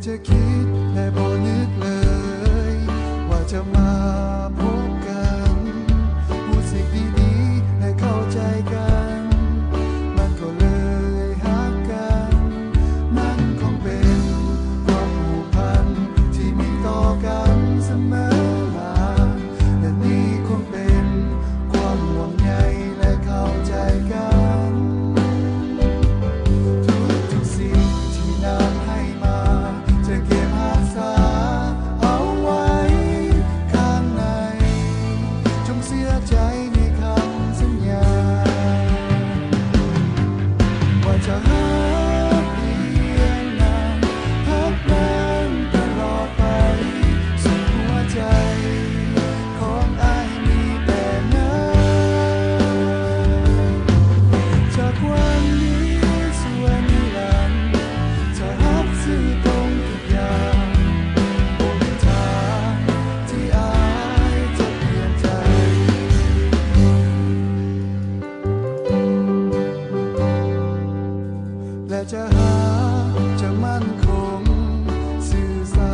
ຈະຄິດ ແລະ ບໍ່ນຶກເລີຍ ວ່າຈະມາພົບກັນ ຮູ້ສຶກດີໆ ແລະ ເຂົ້າໃຈກັນ ມັນກໍເລີຍຮັກກັນ ມັນຄົງເປັນຄວາມຜູກພັນ ທີ່ມີຕໍ່ກັນສະເໝີມາ ແລະ ນີ້ຄົງເປັນຄວາມຫ່ວງໃຍ ແລະ ເຂົ້າໃຈກັນ ທຸກໆສິ່ງທີ່ນາງໃຫ້ມາ ຈະເກັບຮັກສາເອົາໄວ້ຂ້າງໃນ ຈົ່ງເຊື່ອໃຈໃນຄຳສັນຍາ ວ່າຈະຮັກພຽງນາງ ຮັກນາງຕະຫຼອດໄປ ສຸດຫົວໃຈຂອງອ້າຍມີແຕ່ນາງ ຈາກວັນນີ້ສູ່ນິລັນ ຈະຮັກຊື່ຕົງທຸກຢ່າງ ບໍ່ມີທາງທີ່ອ້າຍຈະປ່ຽນໃຈ ແລະ ຈະຮັກ ຈະໝັ້ນຄົງ ຊື່ສັ